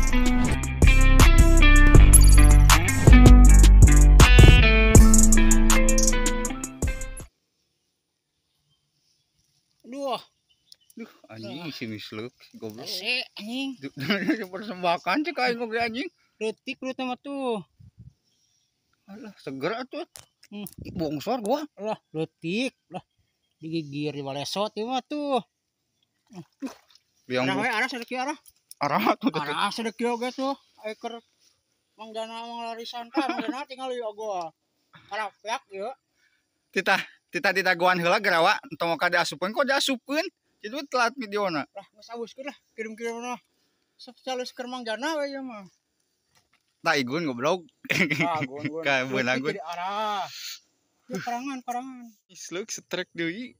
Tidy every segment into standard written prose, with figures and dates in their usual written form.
Duh. Duh, anjing si misluk goblok. Hese anjing. Persembahkan cek aing oge anjing. Leutik lu mah tuh. Alah, seger atuh. Bongsor gua. Lah, leutik lah. Digigir di balesot ieu mah tuh. Liang arah we, arah sadek arah. Arah tuh. Arah sadek oge tuh. Eker Mang Dana mang larisan ka, Mang Dana tinggal ieu ogo. Arah peak ieu. Titah titah ditaguan heula gerawa entong ka diasupkeun kok diasupkeun. Jadi telat videona. Lah, geus awuskeun lah, kirim-kirimna. Spesialis keur Mang Dana we ieu mah. Tah igun goblok. Ah, gun-gun. Ka beunang gun. Arah. Ya karangan, karangan. Isluk setrek deui.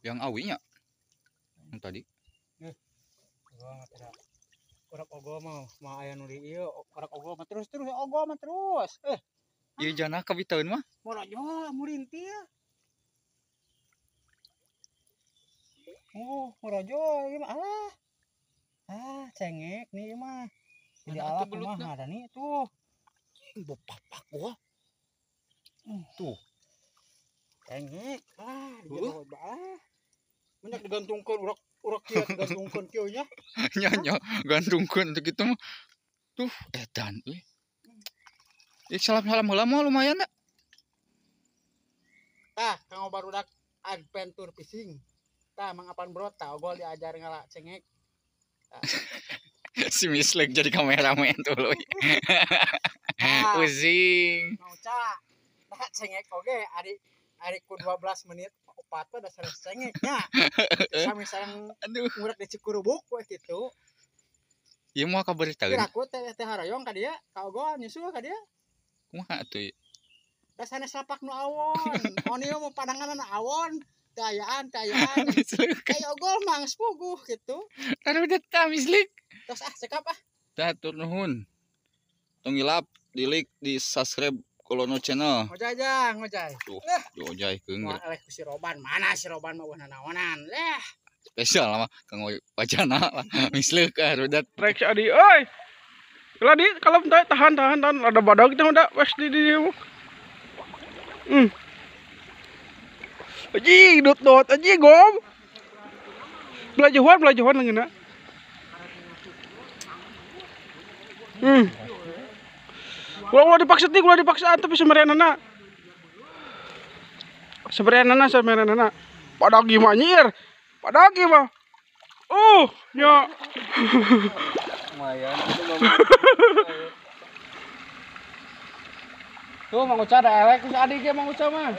Yang awinya. Yang tadi. Gua tidak. Urak ogo mah mah aya nu di ieu, urak ogo mah terus terus ogo mah terus. Ieu jana kabitaeun mah. Morojo murintil. Oh, morojo ieu mah alah. Ah, cengek nih mah. Jadi alat mah ada nih tuh. Bopapak gua. Tuh. Cengek. Ah, ah. Banyak digantungkeun urak urak kieu digantungkeun kieu nya. Nya nya gantungkeun teh kitu mah. Tuh, edan euy. Salam-salam heula mah lumayan da. Tah, kanggo barudak adventure fishing. Tah, Mang Apan Bro tah ogol diajar ngala cengek. Si mislek jadi kameramen tuh loh. Pusing. Mau ca. Nah, cengek oge ari ari ku 12 menit opat mah dasar cengeknya. Sami sareng aduh ngurak di Cikurubuk we kitu. Ieu moal kaberitaeun. Kira ku teh teh harayong ka dieu, ka ogol nyusul ka dieu. Kumaha atuh ieu? Da sanes lapak nu awon. Oni mah pandanganna awon. Tayaan, tayaan. Kayak ogol mah geus puguh kitu. Taruh tah mislik. Terus ah cekap ah. Tah tur nuhun. Tong hilap di like, di subscribe Kolono channel. Ngojay jang, ngojay. Tuh, diojaykeun. Moal eleh ku si Roban. Mana si Roban mah eueuh nanaonan. Leh. Spesial mah kanggo wajana lah. Misleuk ah rudat. Rek si Adi euy. Lah di kalau tahan tahan tahan ada badag teh udah wes di di. Anjing dot dot anjing gom. Belajuan leungeunna. Ulah dipaksa ti, ulah dipaksa tapi semerenana. Semerenana, semerenana. Padag mah nyir. Padag mah. Nya. Lumayan. Tuh Mang Uca da elek ku si Adi ge Mang Uca mah.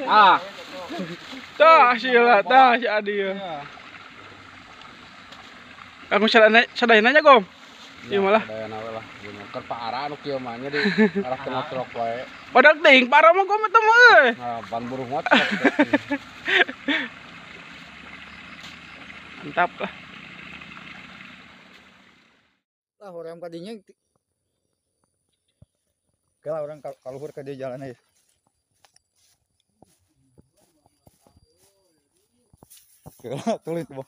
Ah. Tah sila, tah si Adi ya. Aku sadayana nya gom. Ieu malah. Sadayana we lah. Keur paara anu kieu mah nya di arah kena truk wae. Badak teuing parah mah gom eta mah euy. Nah, ban buruh mah. Mantap lah. Lah hoream ka dinya. Kela orang kaluhur ka dieu jalan aja. Kela tulis boh.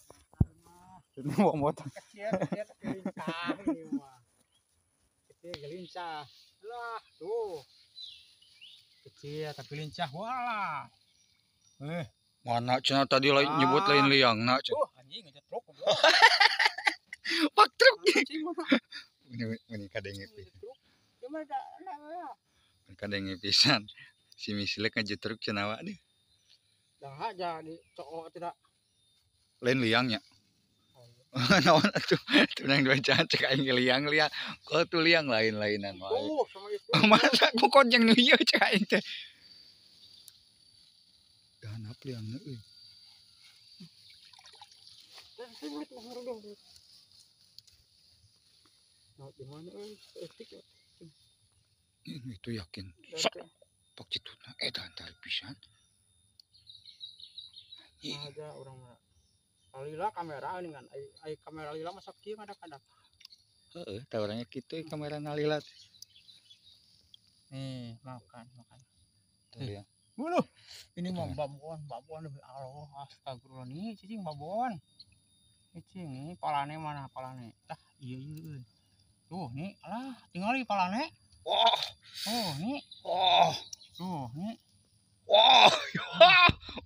Ini bawa motor. Kecil, kecil, gelincah ini mah. Kecil gelincah. Lah, tuh. Kecil tapi lincah walah. Mana cenah tadi lain nyebut lain liang nak. Tuh, anjing ngejetruk goblok. Pak truk. Ini kadenge pisan. Kadenge pisan. Si mislek ngejetruk cenah wa deh. Dah aja di cowok tidak. Lain liangnya. Naon atuh tunang dua cek aing liang liang. Kok tuh liang lain-lainan wae. Sama itu. Masa ku konjeng nu ieu cek aing teh. Ganap liangna euy. Nah, di mana euy? Etik. Itu yakin. Pak citutna edan tarik pisan. Ada orang mah. Lila kamera ini kan, ai kamera lila masa kieu kadang-kadang. Heeh, tawarannya kitu kamera nalila. Nih, makan, makan. Tuh ya. Uluh. Ini mah babon, babon lebih Allah, astagfirullah nih, cicing babon. Cicing nih palane mana palane? Tah, iya iya. Tuh nih, alah, tinggali palane. Wah. Oh, nih. Oh. Tuh, nih. Wah,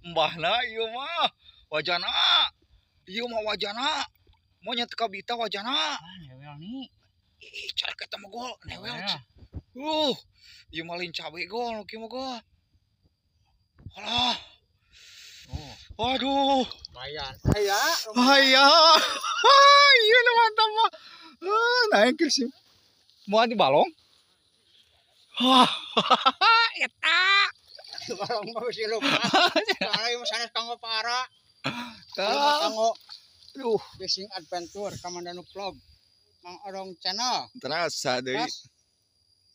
mbahna ieu mah wajana. Ieu mah wajana. Monyet kabita wajana. Ah, newel nih. Ih, cara kita mah gol, newel. Ieu mah lain cabe gol, kieu mah gol. Alah. Oh. Waduh. Lumayan. Aya. Aya. Ieu nu mantap mah. Naik kursi. Mau di balong? Wah. Eta. Balong mah bisi lupa. Soalnya ieu sanes kanggo para. Kanggo Duh, Fishing Adventure Kamandanu Vlog. Mang Odong Channel. Terasa deui.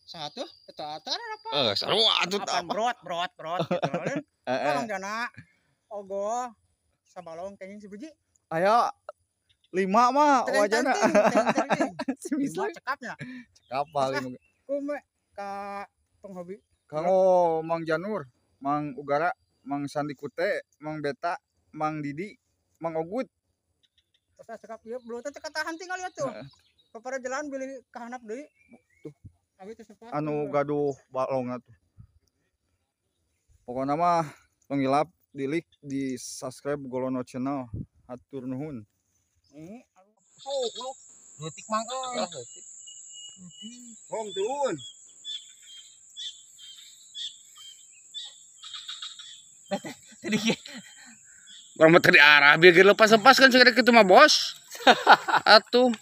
Satu, eta atar apa? Seru atuh tah. Brot gitu. Tolong jana. Ogo sabalong kenging sebiji. Aya 5 mah wajana. Lima cekapnya. Cekap paling. Kume ka penghobi. Kanggo Mang Janur, Mang Ugara, Mang Sandi Kute, Mang Beta, Mang Didi, Mang Ogut. Terus cekap ieu belum teh tahan tinggal ya tuh. Kepada jalan beli kahanap deui. Tuh. Anu Anu gaduh balong atuh. Pokoknya mah tong hilap di like, di subscribe Golono Channel. Hatur nuhun. Sok lu. Leutik mang euy. Hong turun. Tadi Orang mah tadi arah biar lepas-lepas kan segede kitu mah bos. Atuh.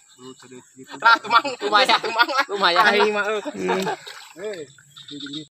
Lah, tumang, lumayan, tumang lah. Lumayan. Aing mah euy. Hei,